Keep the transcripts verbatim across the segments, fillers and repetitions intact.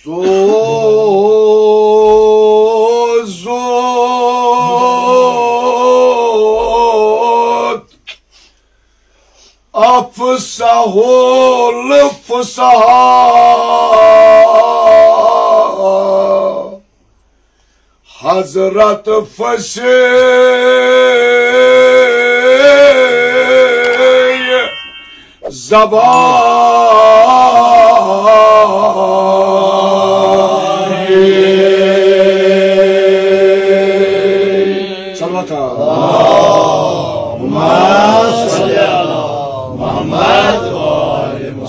سوزُت افصح الفصحا حضرت فصیح زبان۔ صلوات۔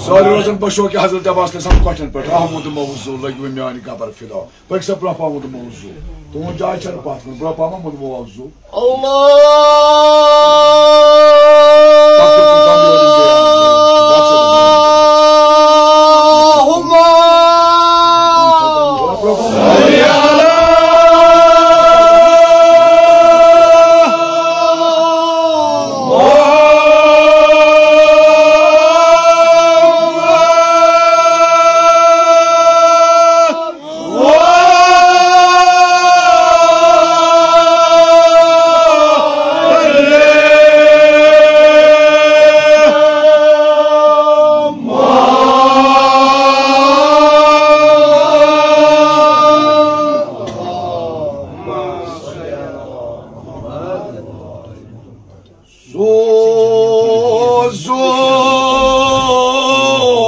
سٲری روزن بشوقِ حضرت عباس علیہ السلام کۄٹھٮ۪ن پٮ۪ٹھ۔ احمد موضوع لگیو میانہِ قبر فدا۔ پٔکۍ سا برٛونٛہہ پہمتھ موضوع۔ تُہُنٛد جاے چھَنہٕ پَتھ کُن۔ برٛونٛہہ پہمتھ موضوع۔ اللہم صل علی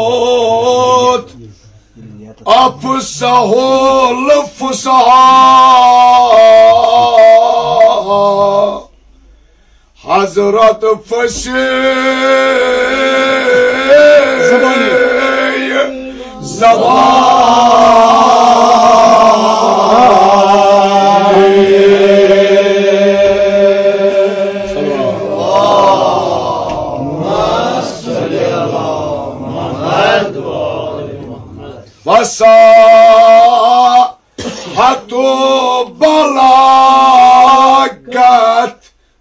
سوزُت افصح الفصحا حضرت فصیح زبان۔ فصاحت و بلاغت۔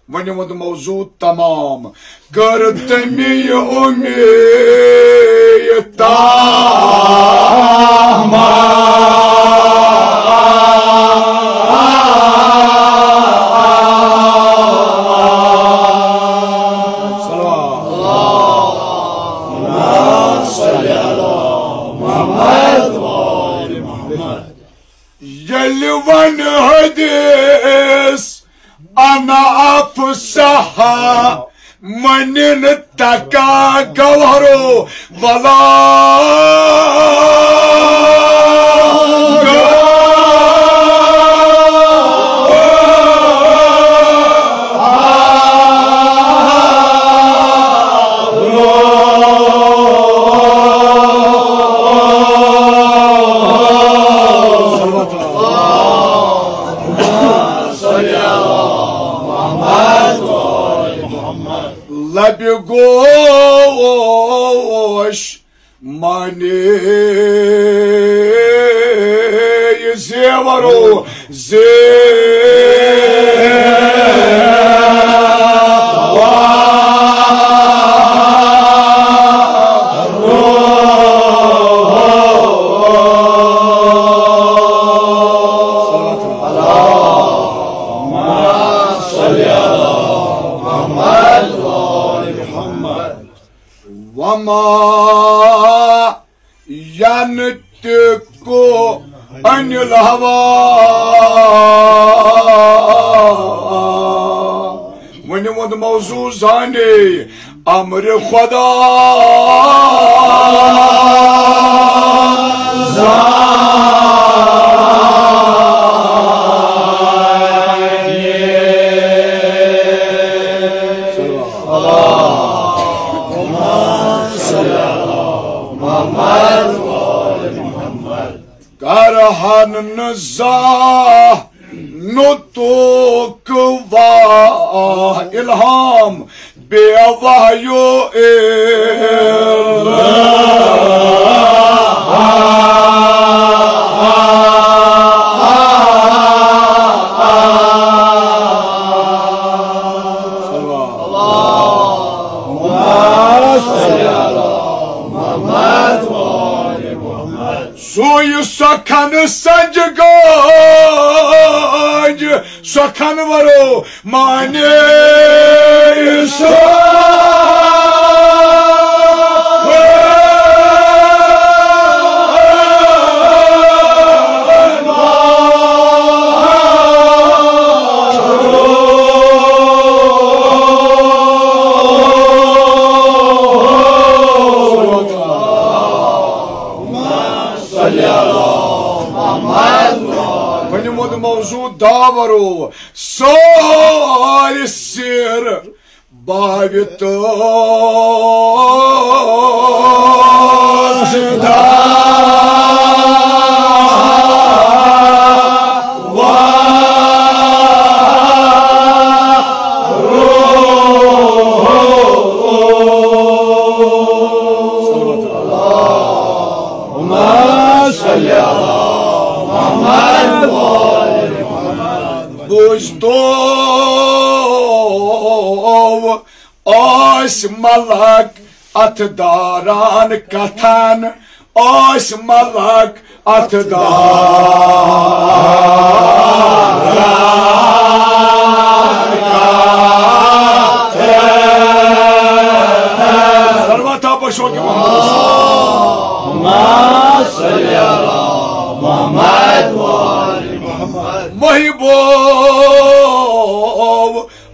وۄنۍ ووٚن موضوع تمام۔ کٔر تٔمۍ یہِ اُمید تام۔ ییٚلہِ وۄنۍ حدیث انا افصح منن تکا گوہرو ولا۔ لبہِ گوش معنی زیورو زیور۔ وما ينطق عن الهوى۔ وۄنۍ ووٚن موضوع زانے امر خدا۔ کرہن نہٕ زانٛہہ نطق و الہام بے وحی و الہام۔ سُے کھن سنج گنج سۄ کھن ورو مانے سۄ۔ ونیُمُت موضوع داورو سارِ سِر باوِ تہٕ بوزتو ٲسۍ ملک اتھ داران کتھن، ٲسۍ ملک اتھ داران کتھن۔ سلوات ہا پشو کہ محمد۔ محبوب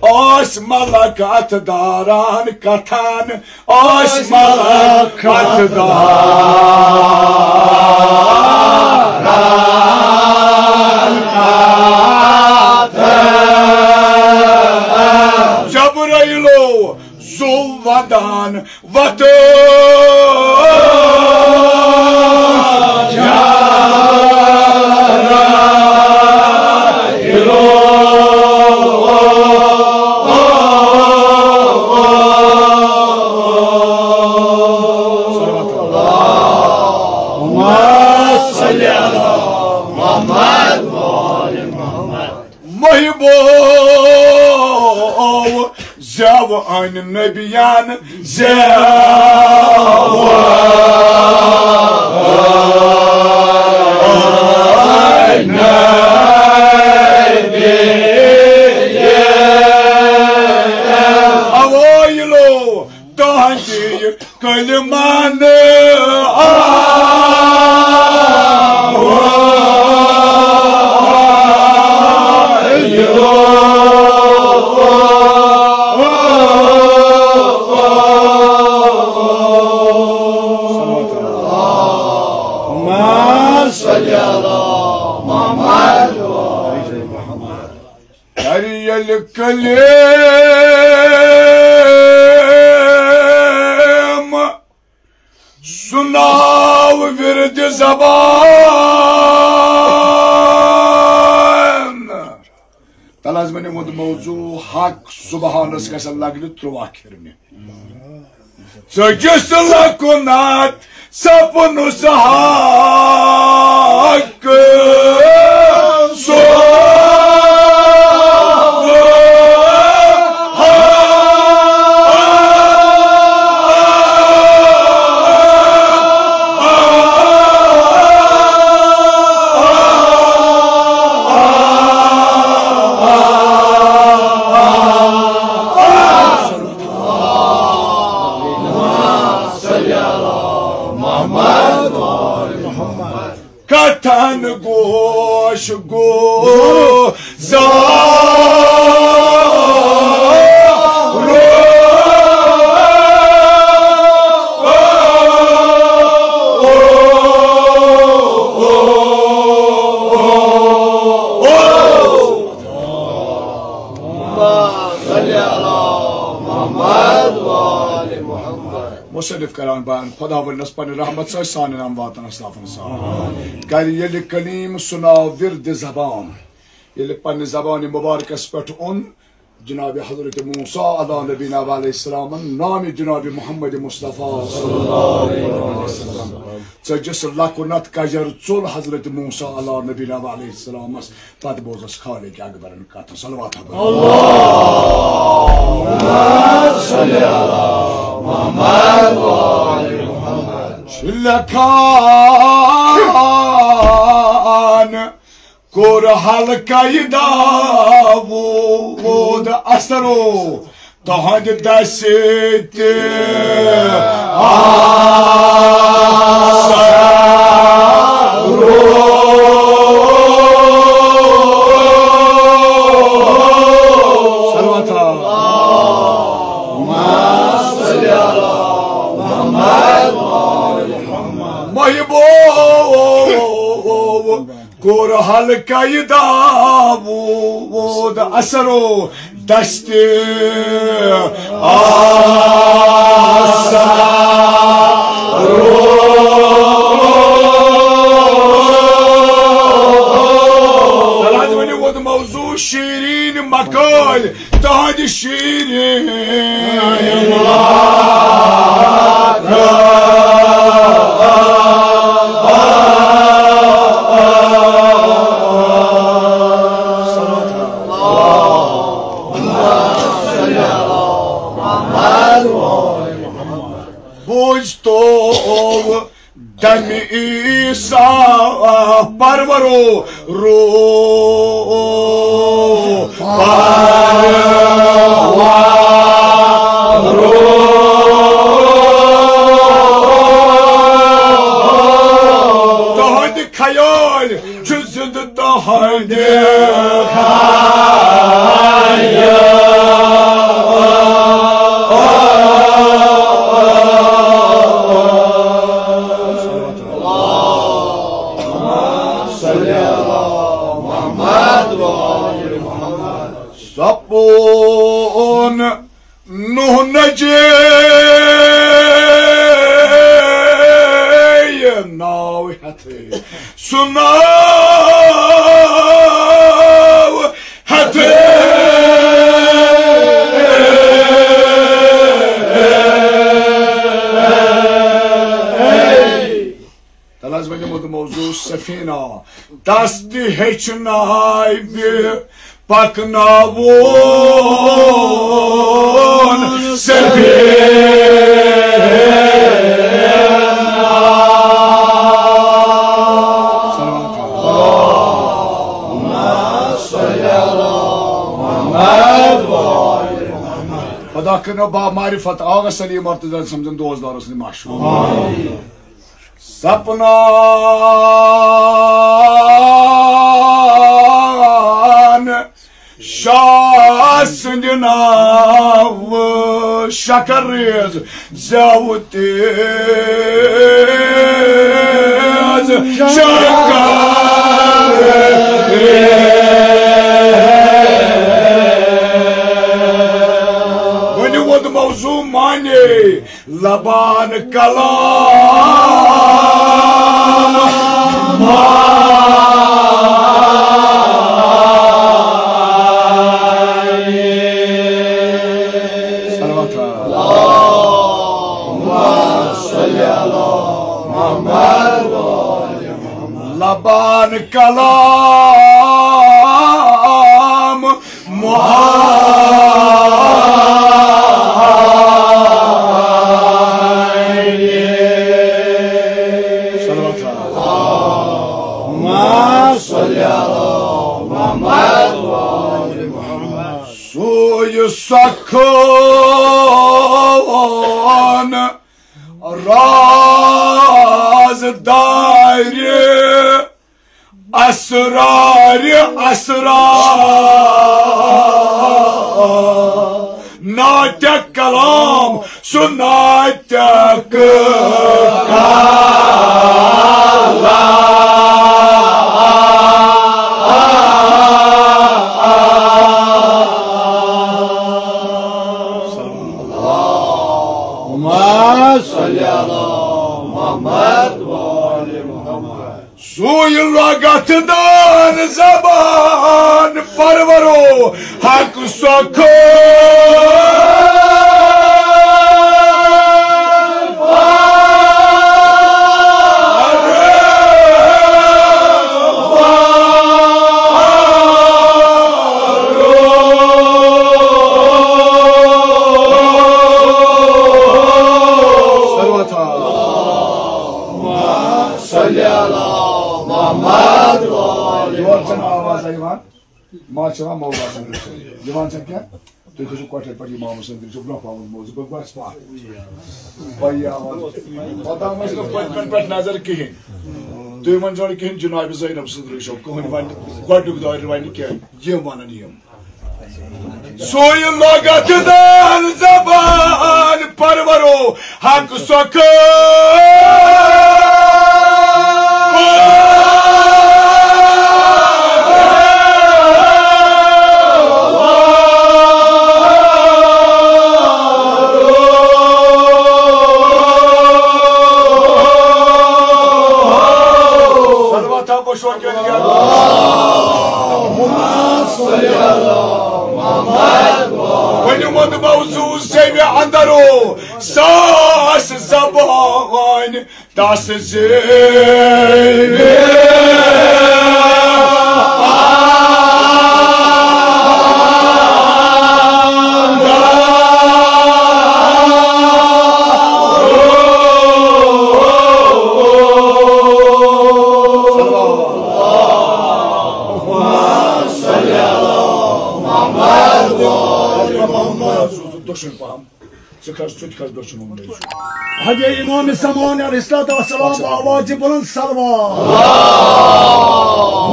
ٲسۍ ملک اتھ داران کتھن، ٲسۍ ملک اتھ داران کتھن۔ جبرائیلو زُو ودان وتھ محبوب زیو ان نبیان زیو ان نبیان۔ اوائلو تہنٛدِ کلمن آو۔ اللهم صل على محمد وآل محمد۔ کر ییٚلہِ کلیم سُناو ورد زبان۔ تلہ حظ ونیُمُت موضوع حق سبحانس گژھن لگنہِ ترٛواہ کھِرنہِ۔ ژٔجِس لکُن اتھ سپنُس حق سُہ۔ کتھن گوش گو زارو۔ صلی علی محمد و آل محمد۔ مصنف کران بیان، خداوندس پننہِ رحمت سۭتۍ سانٮ۪ن امواتن اسلافن سان کرِ ییٚلہِ کلیم سُناو ورد زبان، ییٚلہِ پننہِ زبانہِ مبارکس پٮ۪ٹھ اوٚن جناب حضرت موسیٰ علی نبینا و علیہ السلام نام جناب محمد مصطفیٰ صلی اللہ علیہ وسلم۔ ژٔجِس لکُن اتھ کجر ژوٚل حضرت موسیٰ علی نبینا و علیہ السلامس۔ پتہٕ بوزس خالق اکبرن کتھ۔ صلوات ہا پٔرِو۔ اللهم صل علی محمد و آل محمد۔ چھِ لیکھان کوٚر ہلکہٕ داوود اثرو تہنٛدِ دستِ اثرو۔ صلوات۔ محبوب کوٚر ہلکہٕ داوود اثرو دستِ اثرو۔ تَلہٕ حظ ؤنِو وۄنۍ موضوع شیرین مقٲلۍ۔ تہنٛدِ شیرین بوٗزۍ تو دمِ عیسیٰ پرورو رو پرورو۔ تہنٛدِ خیال چھُ زندٕ تہنٛدِ خیال۔ سپُن نوح نجی ناو ہیتھے، سُہ ناو ہیتھے۔ تَلہٕ حظ ؤنِو وۄنۍ موضوع سفینہ۔ دست ہیٚچھناوِ پکناوُن سفینہ۔ خدا کٔرِنو باب معرفت آغا سلیم مرتضی سمجھن دوست دارس نے معشوق۔ سپنان شاہ سٕنٛدِ ناوٕ شکر ریز زٮ۪و تیز شکر ریز۔ ؤنِو وۄنۍ موضوع معنی۔ لبان کلام۔ صلوات۔ اللهم صل على محمد وآل محمد۔ لبان کلام۔ محمد۔ صلوات۔ اللهم صل على محمد وآل محمد۔ سُے سخن رازدارِ اسرار اسرار۔ ناطق کلام سُہ ناطق کلام۔ اللهم صل على محمد وآل محمد۔ سُے لغت دان زبان پرورو حق سخن۔ صلوات۔ صل على محمد وآل یور چھنہٕ آواز یِوان، ما چھِ یِوان مولا سٕنٛدِ نِش۔ یِوان چھا کینٛہہ؟ تُہۍ کھٔسِو کۄٹھٮ۪ن پٮ۪ٹھ، اِمام حسین تٔمِس چھُ برونٛہہ پَہمَتھ موزٕ، بہٕ گژھٕ پَتھ۔ بہٕ یہِ آواز۔ اوٚتام ٲس نہٕ پٔتمٮ۪ن پٮ۪ٹھ نظر کِہیٖنۍ۔ تُہۍ ؤنۍزیو نہٕ کِہیٖنۍ، جناب زینب سٕنٛز رٕچھو، کٕہٕنۍ وَنہِ، گۄڈٕنیُک دورِ وَنہِ کینٛہہ، یِم وَنَن یِم۔ سُے لۄغت دان زبان پرورو حق سۄکھٕ۔ صلوات ہا بشوکیو۔ ؤنِو ووٚن موضوع زیوِ اندرو ساس زبان تس زیوِ۔ دٔچھُن پہم۔ ژٕ کھس، ژٕ تہِ کھس دٔچھُن کُن۔ حضرت امام زمان علیہ الصلوۃ والسلام آواز بلند صلوات۔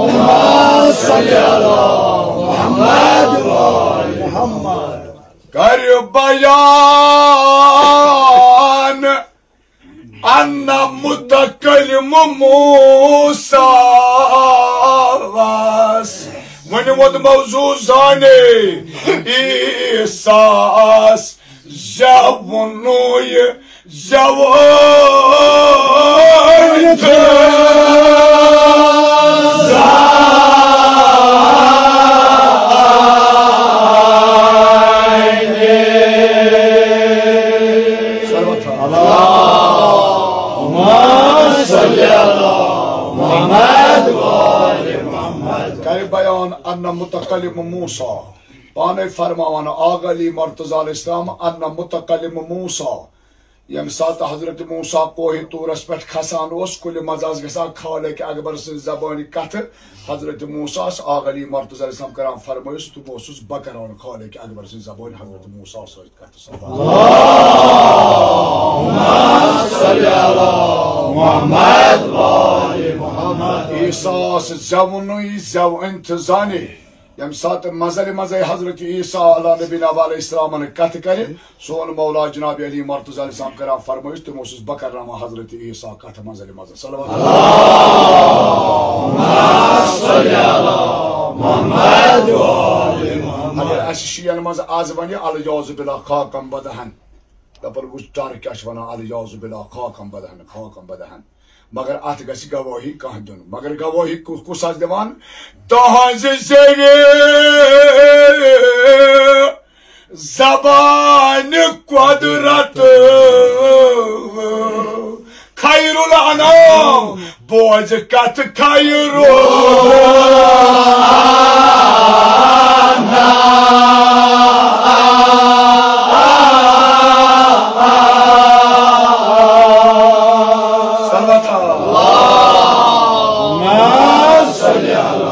اللہم صل علی محمد و آل محمد۔ کر بیان ان متکلم موسیٰ واس۔ وۄنۍ ووت موضوع زانے عیسیٰ ہس زیوُنُے زیوُن تہٕ زانے۔ اللہم صل علی محمد و آل محمد۔ کرِ بیان ان متکلم موسیٰ، پانے فرماوان آغا علی مرتضی علیہ السلام، ان متکلم موسیٰ، ییٚمہِ ساتہٕ حضرت موسیٰ کوہِ طورس پٮ۪ٹھ کھسان اوس، کُلہِ منٛز آسہٕ گژھان خالق اکبر سٕنٛزِ زبٲنۍ کتھٕ۔ حضرت موسیٰ ہس آغا علی مرتضی علیہ السلام کران فرمٲیِش، تہٕ بہٕ اوسُس بہٕ کران خالق اکبر سٕنٛزِ زبٲنۍ حضرت موسیٰ سۭتۍ کتھٕ۔ اللہم صل علی محمد و آل محمد۔ عیسیٰ ہس زیوُنُے زیوُن تہٕ زانے۔ ییٚمہِ ساتہٕ منزلہِ منزے حضرت عیسیٰ علیٰ نبینا و علیہ السلامن کتھ کرِ، سون مولا جناب علی مرتضی علیہ السلام کران فرمٲیِش، تِم اوسُس بہٕ کرناوان حضرت عیسیٰ کتھ منزلہِ منز۔ صلوات۔ اگر اسہِ شیعن منز از ونہِ الیاذ باللہ خاکم بدہن، دپان وُچھ ٹرک کیٛاہ چھِ ونان، الیاذ باللہ خاکم بدہن، خاکم بدہن۔ مگر اتھ گژھِ گوٲہی کانٛہہ دیُن۔ مگر گوٲہی کُ-، کُس آسہِ دِوان؟ تہنٛزِ زیوِ زبانہِ قۄدرت خیر الانام۔ بوز کتھ خیر الانام۔ صلوات۔ اللہم صل علی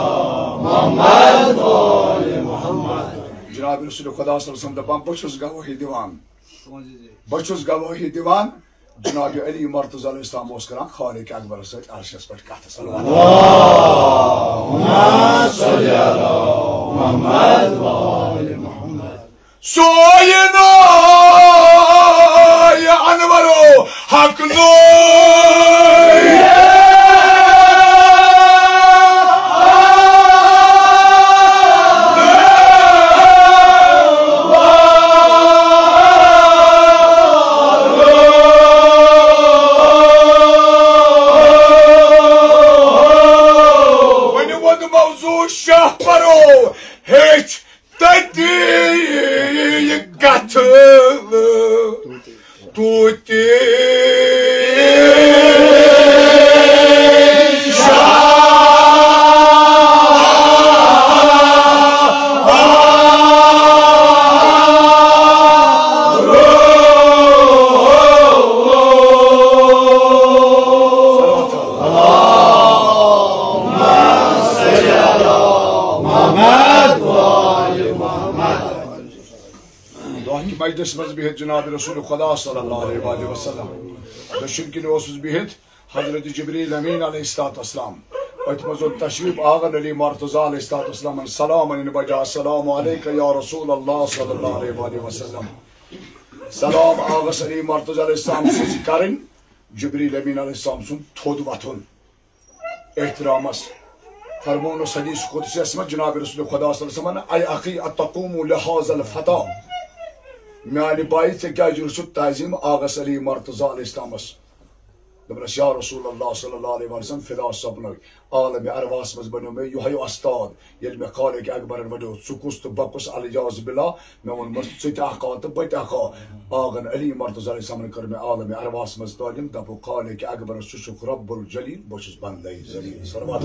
محمد و آل محمد۔ جناب رسول خدا صلی اللہ علیہ وسلم دپان، بہٕ چھُس گوٲہی دِوان، بہٕ چھُس گوٲہی دِوان، جناب علی مرتضی علیہ السلام اوس کران خالق اکبرس سۭتۍ عرشس پٮ۪ٹھ کتھ۔ صلوات۔ اللہم صل علی محمد و آل محمد۔ سوے نوے انورو حق نور۔ وۄنۍ ووٚن موضوع شاہ پرو ہیٚچھ تٔتی گژھٕ توتہِ مجلس منٛز بِہِتھ جناب رسول خدا صلی اللہ علیہ وآلہ وسلم۔ دٔچھُن کِنۍ اوسُس بِہِتھ حضرت جبریل امین علیہ الصلوۃ والسلام۔ أتھۍ منٛز اوٚن تشریف آغن علی مرتضی علیہ الصلوۃ والسلام۔ سلام انن بجا، السلام علیک یا رسول اللہ صلی اللہ علیہ وآلہ وسلم۔ سلام آغس علی مرتضی علیہ السلام سٕنٛز کرٕنۍ، جبریل امین علیہ السلام سُنٛد تھوٚد وۄتھُن۔ احترامس فرمونس حدیث قدسیس منٛز جناب رسول خدا صلی اللہ علیہ وسلم، "اے اخی اتقوم لہذا الفتى"، میانہِ بایہِ، ژےٚ کیازِ رُسُتھ تعظیم آغس علی مرتضی علیہ السلامس؟ دوٚپنس، یا رسول اللہ صلی اللہ علیہ وسلم، فدا سپنو عالم ارواحس منٛز بنیو مےٚ یِہوٚے استاد، ییٚلہِ مےٚ خالق اکبرن ونیو، ژٕ کُس تہٕ بہٕ کُس، الیاذ باللہ، مےٚ ووٚنمس، ژٕ تہِ اکھ آو تہٕ بہٕ تہِ اکھ آو۔ آغن علی مرتضی علیہ السلامن کٔر مےٚ عالم ارواحس منٛز تعلیٖم، دپو خالق اکبرس، ژٕ چھُکھ رب الجلیل، بہٕ چھُس بندے ذلیل۔ صلوات۔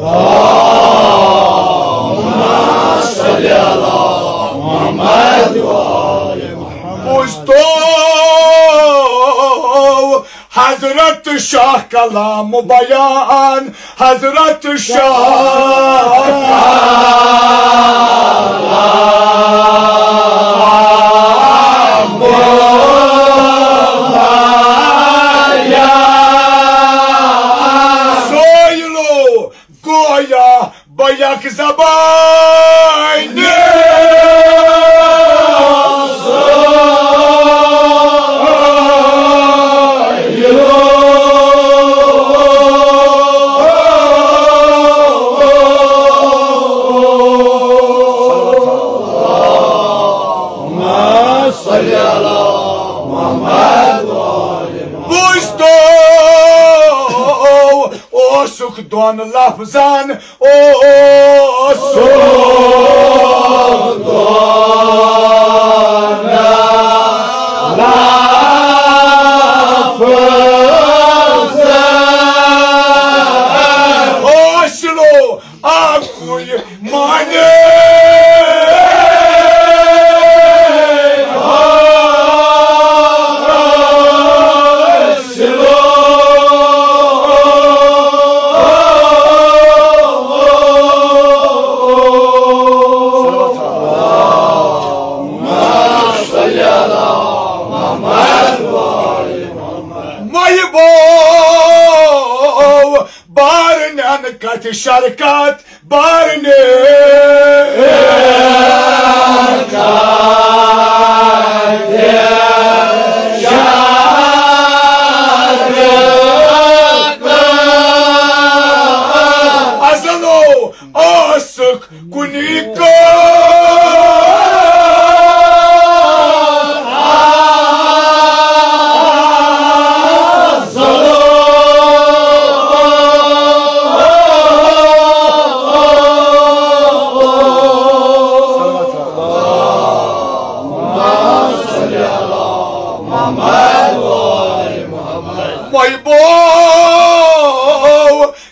بوٗزتو حضرت شاہ کلام بیان، حضرت شاہ کلام بیان۔ سٲیلو گویا بہٕ یک زبانہِ۔ بوٗزتو اوسُکھ دۄن لفظن، اوسُکھ دۄن لفظن۔ اوس نہٕ اکُے معنی حٲصِل۔ محبو بارنن کتھ شرکت بارنہِ۔ ازلو ٲسٕکھ کُنی کٲم۔ محبو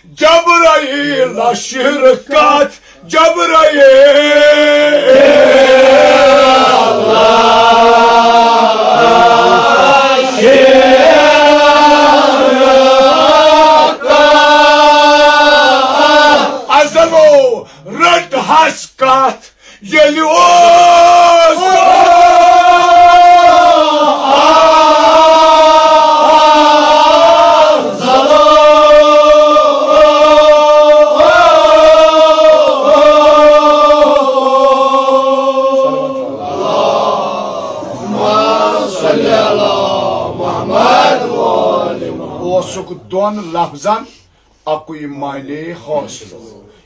جبرائیل شرکت جبرائیل ازلو رٹ ہس کتھ ییٚلہِ اوس اوسُکھ دۄن لفظن اکُے معنی حٲصِل۔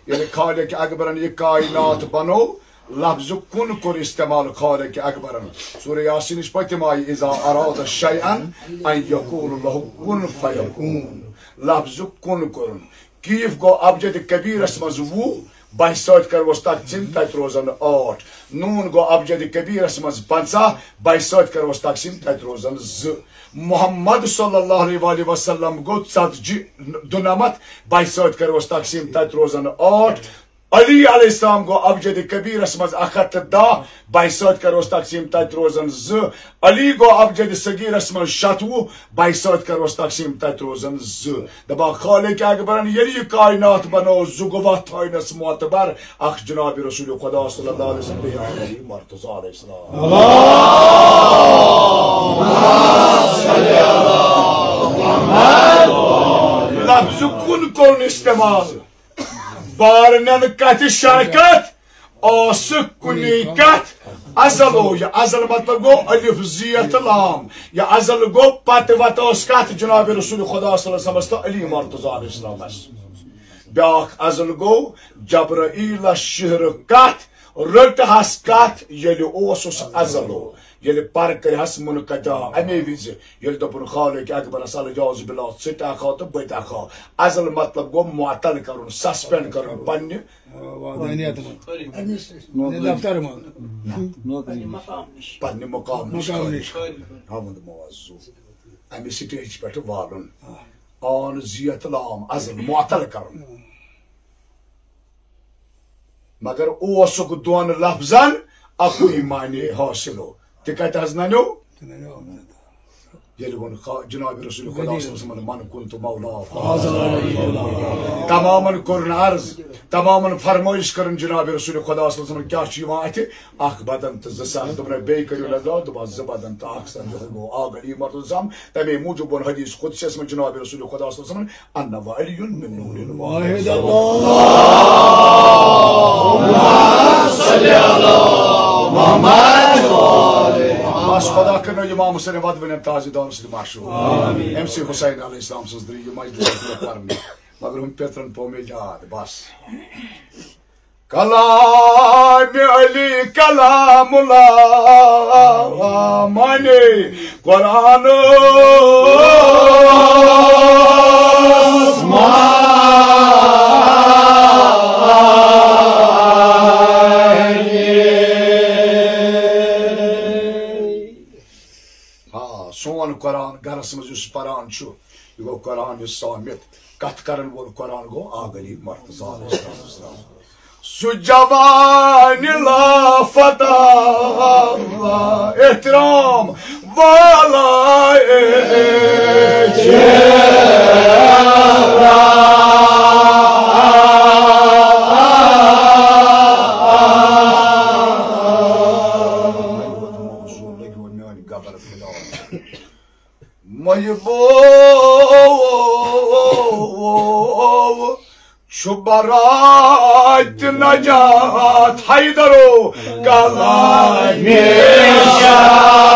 ییٚلہِ خالق اکبرن یہِ کائنات بنوو، لفظ کُن کوٚر استعمال خالق اکبرن۔ سورہ یاسینٕچ پٔتِم آیہِ، "اذا اراد شیئا ان یقول له کن فیکون"۔ لفظ کُن کوٚرُن۔ کیف گوٚو ابجد کبیرس منٛز وُہ، بہہِ سۭتۍ کروس تقسیٖم، تتہِ روزن ٲٹھ۔ نون گوٚو ابجد کبیرس منٛز پنٛژاہ، بہہِ سۭتۍ کروس تقسیٖم، تتہِ روزن زٕ۔ محمد صلی اللہ علیہ وآلہ وسلم گوٚو ژتجی، دُنمتھ، بہہِ سۭتۍ کروس تقسیٖم، تتہِ روزن ٲٹھ۔ علی علیہ السلام گوٚو ابجد کبیرس منٛز اکھ ہتھ تہٕ دَہ، بایہِ سۭتۍ کروس تقسیٖم، تتہِ روزن زٕ۔ علی گوٚو ابجد صغیرس منٛز شتوُہ، بایہِ سۭتۍ کروس تقسیٖم، تتہِ روزن زٕ۔ دپان خالق اکبرن ییٚلہِ یہِ کائنات بنوو، زٕ گوٚو اتھ تھٲینس معتبر، اکھ جناب رسول خدا صلی اللہ علیہ وسلم، بیٚیہِ اکھ علی مرتضیٰ علیہ السلام۔ لفظ کُن کوٚرُن استعمال؟ بارنٮ۪ن کتھِ شرکت، اوس کُنی کتھ ازل۔ او، یہِ ازل مطلب گوٚو الف زیت لام۔ یہِ ازل گوٚو پتہٕ وتہٕ ٲس کتھ جناب رسول خدا صلی اللہ علیہ وسلمس تہٕ علی مرتضیٰ علیہ السلامس۔ بیاکھ ازل گوٚو جبرائیلس شہرٕ کتھ، رٔٹہس کتھ ییٚلہِ اوسُس ازل۔ او، ییٚلہِ پر کٔرہس منقطع امے وِزِ، ییٚلہِ دوٚپُن خالق اکبرس الجاز بلا، ژٕ تہِ اکھ ہا تہٕ بہٕ تہِ اکھ ہا۔ ازل مطلب گوٚو معطل کرُن، سسپینڈ کرُن پننہِ وحدانیت منٛز۔ پننہِ دفتر منٛز۔ نہ۔ پننہِ مقام نِش مقام نِش خٲلِص۔ خٲلِص۔ ہاوُن موضوع۔ امہِ سٹیج پٮ۪ٹھ والُن۔ آن زیت لام ازل معطل کرُن۔ مگر اوسُکھ دۄن لفظن اکُے معنی حٲصِل۔ تہِ کتہِ حظ ننیو؟ ییٚلہِ ووٚن خا-، جناب رسول خدا صلی اللہ علیہ وسلمن، "من کنت مولا فہذا ولی اللہ۔" تمامن کوٚرُن عرض، تمامن فرمٲیش کٔرٕن جناب رسول خدا صلی اللہ علیہ وسلمن، کیٛاہ چھُ یِوان اَتھِ؟ اکھ بدن تہٕ زٕ سر۔ دوٚپُن، بیٚیہِ کٔرِو نظر، دوٚپُن، زٕ بدن تہٕ اکھ سر۔ یِہوٚے گوٚو آ غنیمت الزام۔ تَمے موٗجوٗب ووٚن حدیث قدسیَس منٛز جناب رسول خدا صلی اللہ علیہ وسلمن، "انا وعلی من نور واحد۔" بس خدا کٔرِنو امام حسین وَدوٕنٮ۪ن تازِ دانہٕ سۭتۍ مشہوٗر۔ ایم سی حسین علیہ السلام سٕنٛز درٛے یہِ مجلس پرنہٕ، مگر ہُم پیترن پوٚو مےٚ یاد، بس۔ کلام علی کلام اللہ معنی قرآن آ، سون قرآن گرس منٛز یُس پران چھُ، یہِ گوٚو قرآن یُس صامت، کتھ کرن وول قرآن گوٚو آ غریب مرتضیٰ علیہ السلام۔ سُہ جوان لا فتح احترام والا محبوب چھُ برات نجات حیدرو کلامِ شاہ۔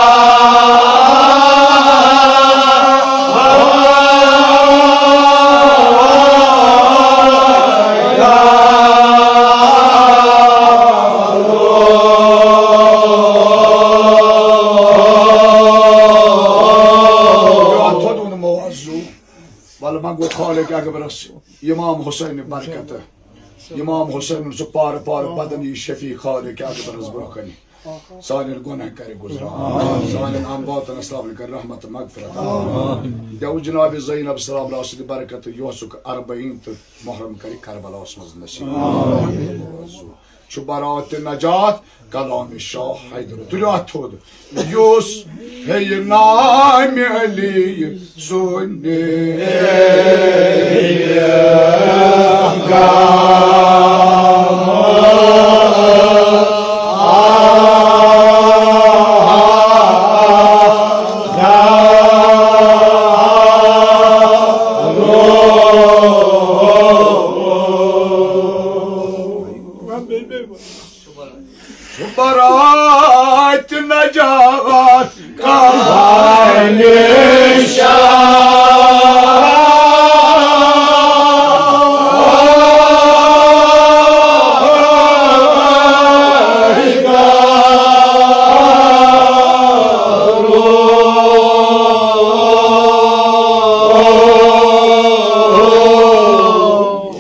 وَلہٕ منٛگو خالق اکبرس امام حسین برکت، امام حسین سُہ پارٕ پارٕ بدن یی شفیع خالق اکبرس برونٛہہ کنہِ۔ سانٮ۪ن گۄناہ کرِ گُزران، سانٮ۪ن امواتن اسلامن کرِ رحمت مغفرت۔ دیو جناب زینب سلام اللہ سٕنٛدِ برکت یوسُک اربعین تہٕ محرم کرِ کربلاہس منٛز نصیب۔ چھُ برات تہٕ نجات کلامِ شاہ حیدر۔ تُلِو اَتھ تھوٚد۔ یُس ہیٚیہِ نامِ علی سُنٛد برات نجات کلامِ شاہ۔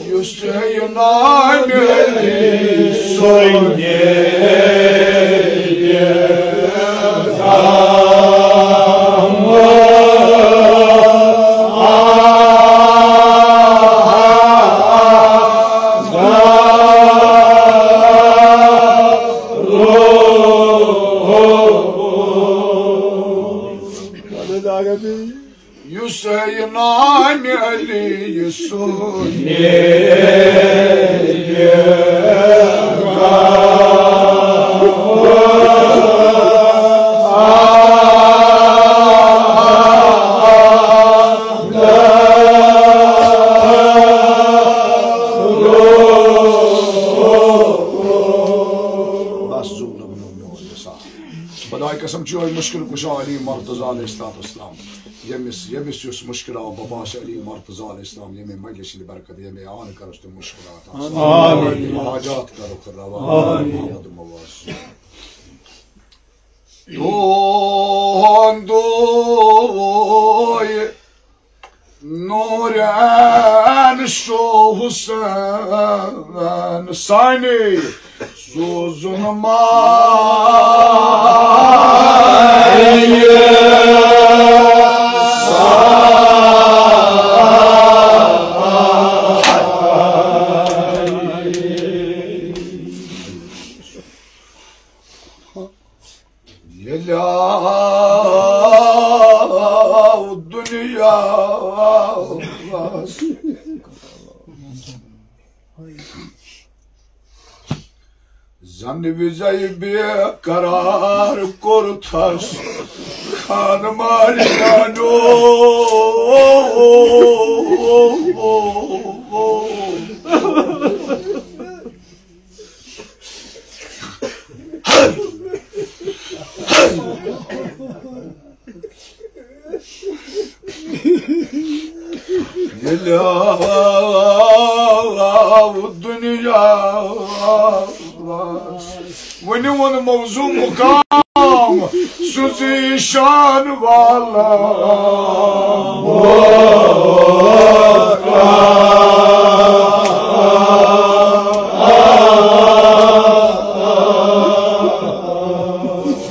یُس یہِ نامِ علی سُنٛد بس زوٗ نہٕ میون یہِ سا۔ خۄداے قسم چھُ یِہوٚے مُشکِل کُشا علی مرتضیٰ علیہ الصلوۃ والسلام۔ ییٚمِس، ییٚمِس یُس مُشکِل آو، بابا چھُ علی مرتضیٰ علیہ السلام، ییٚمہِ مجلس ہٕنٛدِ برکت، ییٚمہِ آن کَرُس تِم مُشکِلات آسان۔ آمین۔ یِم حاجات کَرُکھ روا۔ آمین۔ محمد مواز۔ تُہُنٛدُے نورین شو حسین سانی سوزن ما۔ ییٚلہِ آو دُنیاہَس، زَن وِزَے بے قرار کوٚرتھَس خان مالِکانو۔ ییٚلہِ آو دُنیا، وۄنۍ ووٚن موضوع مُقام سُہ زیٖشان والا۔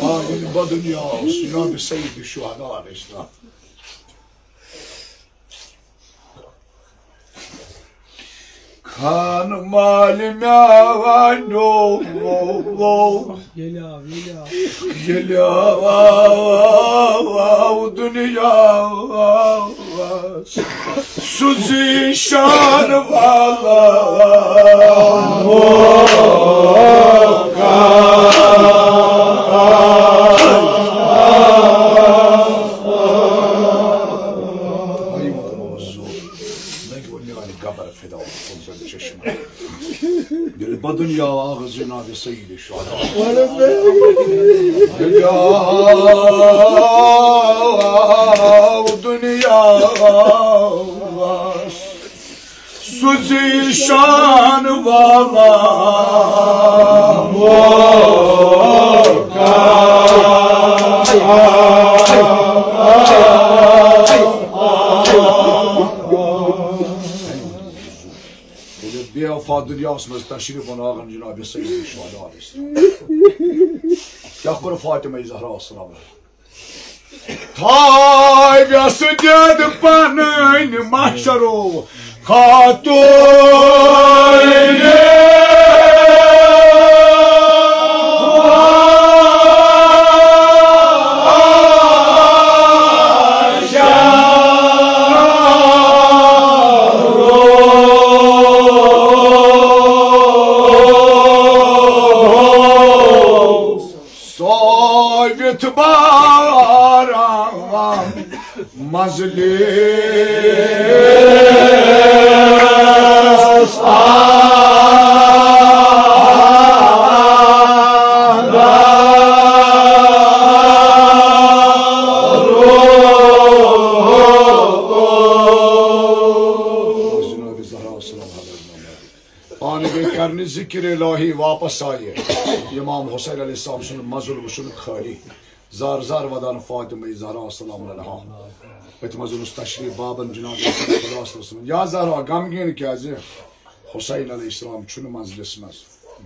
آ، ییٚلہِ بدُنیا اوس جناب سید شہدا علیہ السلام۔ خان مالہِ میانیو، ییٚلہِ آو، ییٚلہِ آو۔ ییٚلہِ آو دُنیا سُہ زیٖشان والا۔ نگہِ و میانہِ گبر فدا سوزن چشمہ۔ ییٚلہِ بدُنیا آغاز جناب سید شہدا۔ ییٚلہِ آو دُنیا سُہ زیٖشان والا۔ ییٚلہِ بے وفا دُنیاہَس منٛز تشریف اوٚن آغن جناب سید شہدا علیہ السلام۔ کیٛاہ کوٚر فاطمہ زہرا السلام علیہا؟ تھاوٮ۪س دِتھ پنٕنۍ محشرو خاتوٗن۔ سووِتھ باران مجلس۔ پانہٕ گٔے کرنہِ ذکر الہی، واپس آیہِ امام حسین علیہ السلام سُنٛد مزُل وٕچھُن خٲلی۔ زار زار ودان فاطمہ زہرا سلام علیہا۔ أتھۍ منٛز اوٚنُس تشریف بابن جناب رسول خدا صلی اللہ علیہ وسلم۔ یا زہرا، غمگیٖن کیازِ؟ حسین علیہ السلام چھُنہٕ منزلس منٛز۔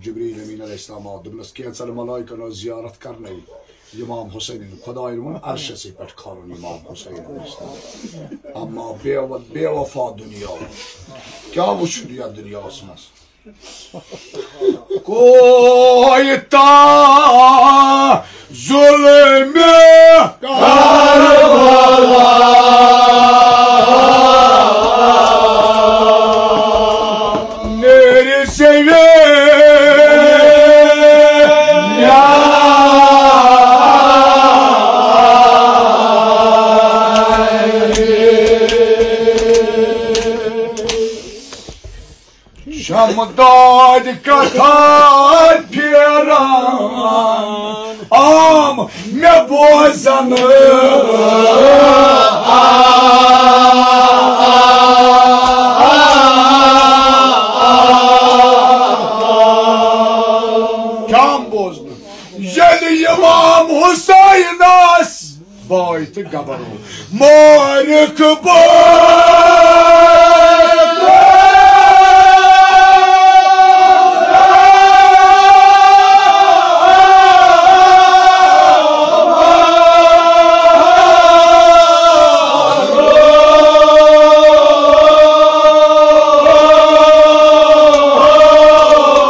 جبریل امین علیہ السلام آو، دوٚپنس، کینٛژن ملائکن ٲس زیارت کرنَے۔ امام حسینن خدایَن ووٚن عرشسٕے پٮ۪ٹھ کھالُن امام حسین علیہ السلام۔ اما بے و-، بے وفا دنیا، کیٛاہ وٕچھُن یتھ دنیاہس منٛز؟ کویتا ظلم کربلا، میرے سے شمداد کتھا پھیران عام مےٚ بوزن۔ کیٛاہ بوزنہٕ؟ ییٚلہِ امام حسینس بٲے تہٕ گبرو مورکھ بٲے۔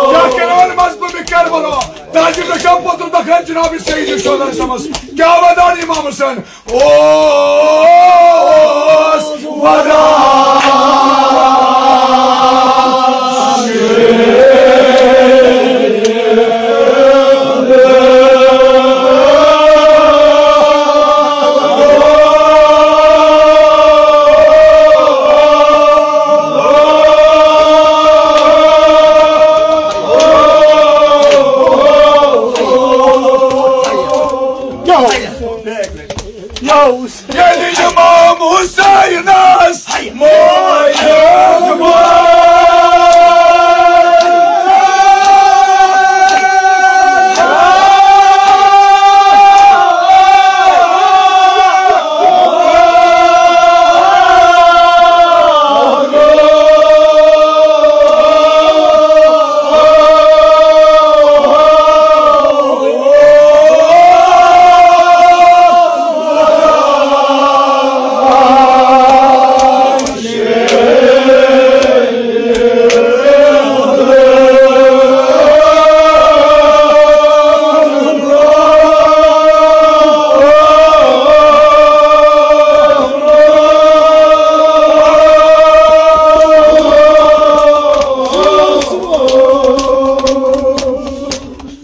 کیٛاہ کران مظلوم کربلا؟ تاج مقام پتر دکھان جناب سید شہداء سمس۔ کیٛاہ ودان امام حسین؟ اوس ودان۔ ییٚلہِ امام حسینس موجود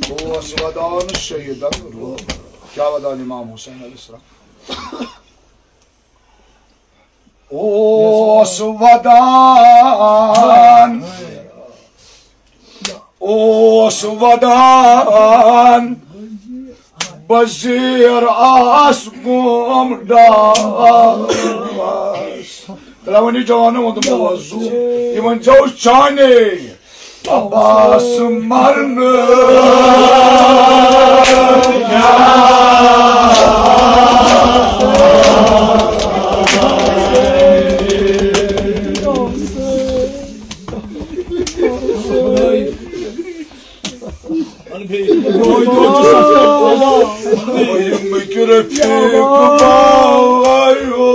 اوس ودان شہیدن روح۔ کیٛاہ ودان امام حسین علیہ السلام؟ اوس ودان، اوس ودان بزیر آس گوم ڈاس۔ ترٛاوان یہِ جوانو ووٚنمُت موضوع، یہِ ؤنۍ زیو چانے۔ عباس مرنہٕ۔ یِم کہِ رفیق بایو۔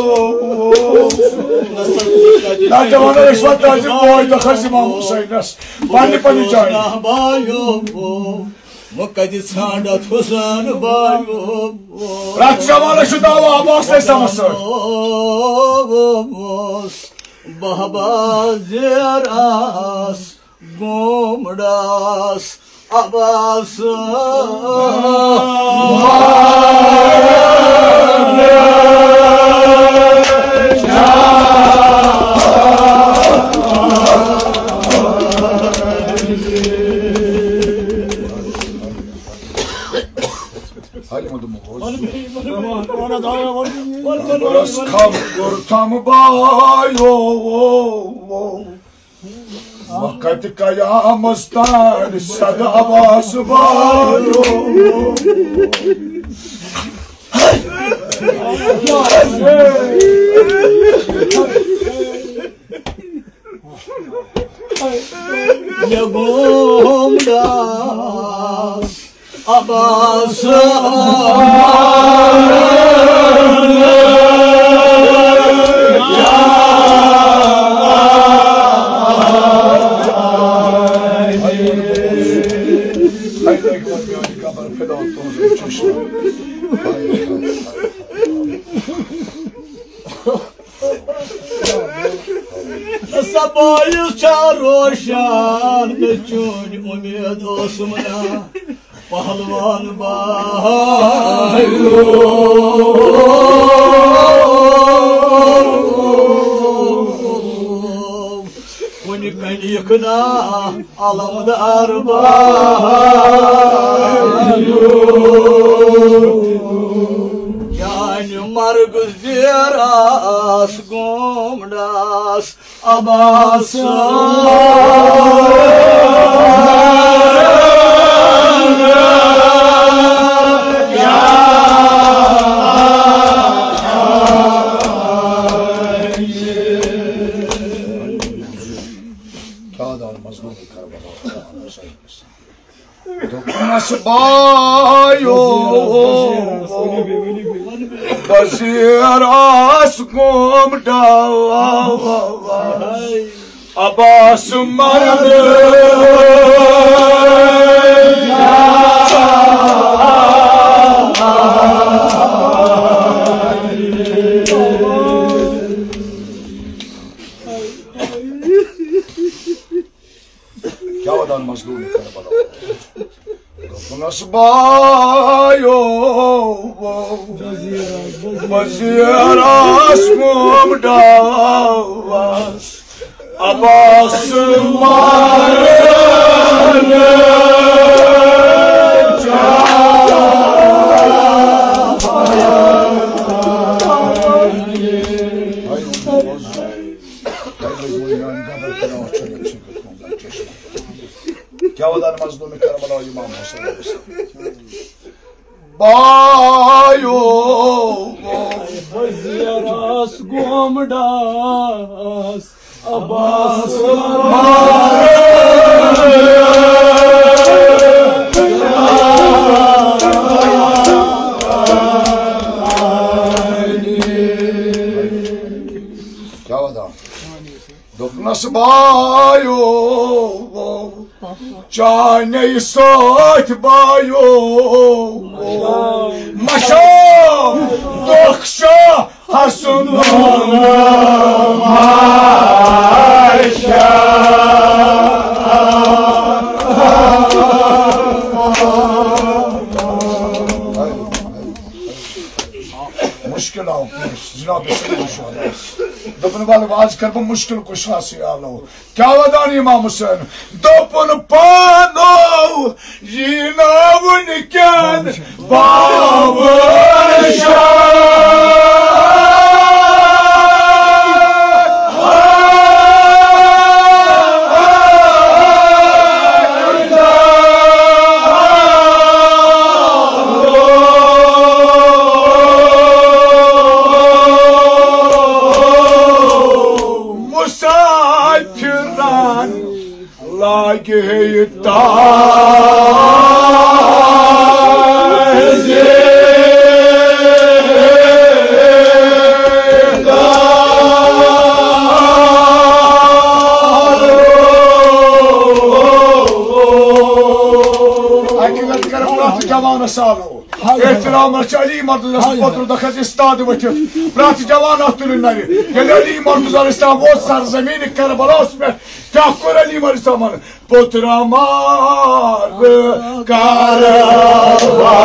نوجوانو، أسۍ واتناوان چھِ بوے دۄہ حظ امام حسینس۔ پننہِ پننہِ جایہِ۔ بایو، وۄنۍ کتہِ ژھانڈتھ حسین بایو؟ پرٛٮ۪تھ زمانہٕ چھُ دعویٰ عباس علیہ السلامس سۭتۍ۔ بہبا زیر آس گومڑاس عباس۔ رس کم کرتم بایو۔ وقت قیامت تان صد عباس بایو۔ مےٚ گوم ڈاس عباس۔ صبایس چھا روشن مےٚ چوٗنٛٹھۍ اُمید ٲسٕم نہ پہلوان بایو۔ کُنہِ کَنہِ یِکھ نہ علمدار بایو۔ چانہِ مرگ زیرس گوم ڈاس عباس۔ کیٛاہ دان مظلوم کربلا۔ دوٚپنَس بایو، بہٕ زیرس گوم ڈاس عباس مرد۔ کیٛاہ ودان مظلوم کربلا۔ دوٚپنَس بایو، بہٕ زیرس گوم ڈاس عباس مرد۔ کیٛاہ ودان مظلوم کربلا امام حسین۔ بایو، بہٕ زیرس گوم ڈاس عباس۔ کیٛاہ ودان؟ دوٚپنَس بایو، چانے سۭتۍ بایو، مشام دۄکھ چھا حسن ماشا۔ مشکل آو پیش جناب سید شہداس۔ دوٚپُن، وَلہٕ وۄنۍ آز کَرٕ بہٕ مُشکِل کُشاسٕے آلو۔ کیٛاہ وَدان اِمام حُسین؟ دوٚپُن، پانو یی نہٕ وٕنکٮ۪ن بابہٕ شاہ۔ مسافران لاگہِ ہے یہِ تاج۔ اَکہِ لَٹہِ کَرو پرٛٮ۪تھ جوانَس سالو۔ احترامس چھِ علی مرتضیٰ سُنٛد پوٚتُر دَکھس استاد ؤتھِتھ۔ پرٛٮ۪تھ جوان اَتھ تُلِن نَرِ۔ ییٚلہِ علی مرتضیٰ علیہ السلام ووت سرزمین کربلاہس پٮ۪ٹھ، کیٛاہ کوٚر علی مرتضیٰ صٲبن؟ پوٚتُر مار کربلا۔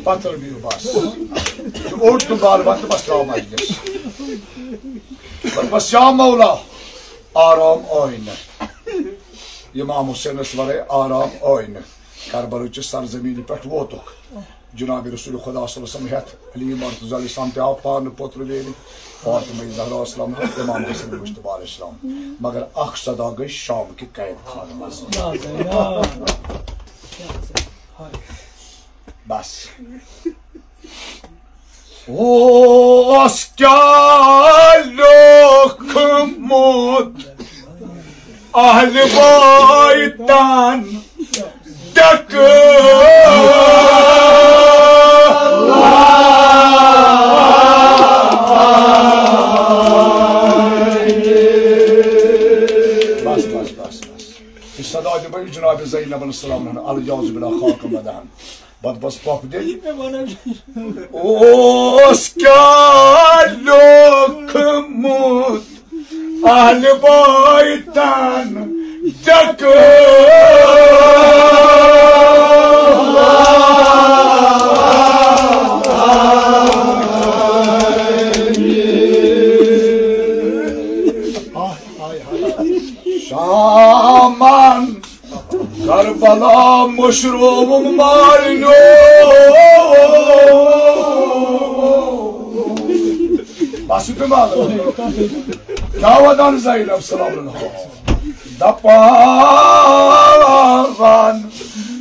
پتھر بِہِو بس۔ اوٚڑ تہٕ بال بنٛد تہٕ بس ترٛاو مجلس۔ بس یا مولا، آرام آے نہٕ۔ امام حسینس ورٲے آرام آے نہٕ۔ کربلہٕ چہِ سرزمینہِ پٮ۪ٹھ ووتُکھ۔ جناب رسول خدا صلی اللہ علیہ وسلم ہٮ۪تھ علی مرتضیٰ علیہ السلام تہِ آو پانہٕ پوٚتُر ویرِ۔ فاطمہ زہرا السلام ہٮ۪تھ امام حسن مجتبیٰ علیہ السلام۔ مگر اکھ صدا گٔے شام کہِ قید خانہٕ منٛز۔ بس۔ اوس کیٛاہ لیوٗکھمُت اہل بیتن ڈکہٕ۔ بس، بس، بس، بس۔ یہِ صدا دِمے جناب زینب السلام علیہا، الجاز بلا خاک مدہن۔ پتہٕ بس پۄپھ دِنۍ۔ اوس کیٛاہ لیوٗکھمُت اہل بیتن ڈکہٕ۔ شامن کربلا مشروم مالنیو۔ بس یہِ تہِ مال۔ کیٛاہ ودان زینب سلام اللہ۔ دپان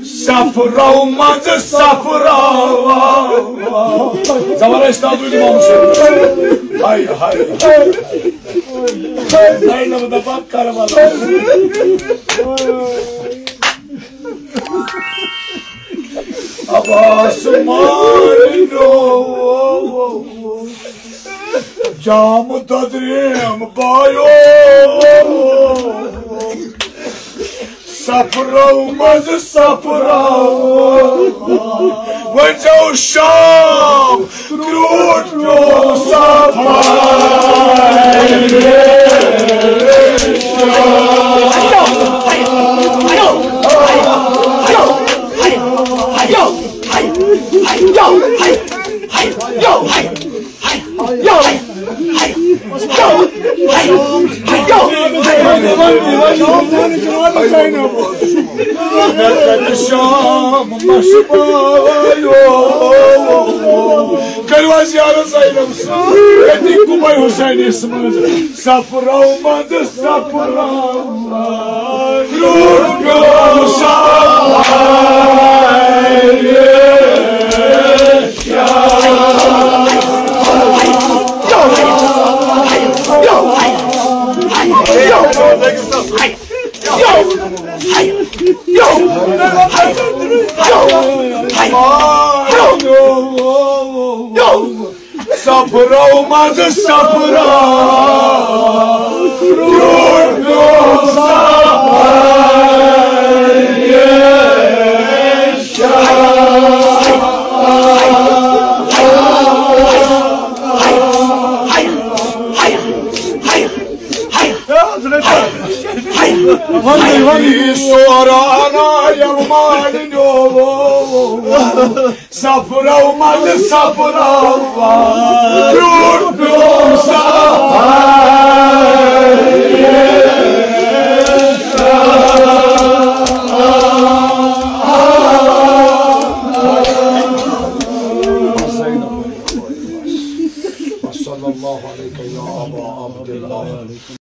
صفرو منٛز صفرو۔ زبردست تاج امام حسین۔ ہاے، ہاے، ہاے۔ زینب دپان کربلا۔ عباس مالنیو۔ جام ددریم بایو۔ صفرو منٛز صفرو۔ وۄنۍ جو شام کرٛوٗٹھ پیوٚو صفا۔ شام مشبایو۔ کٔرِو حظ یارٕ زینب سۭتۍ۔ أتی قبے حسینس منٛز۔ صفرو منٛز صفرو۔ صفرو منٛز صفرو۔ سورانا یلمان۔ صفرو منٛز صفرو۔ برٛونٛٹھ برٛونٛٹھ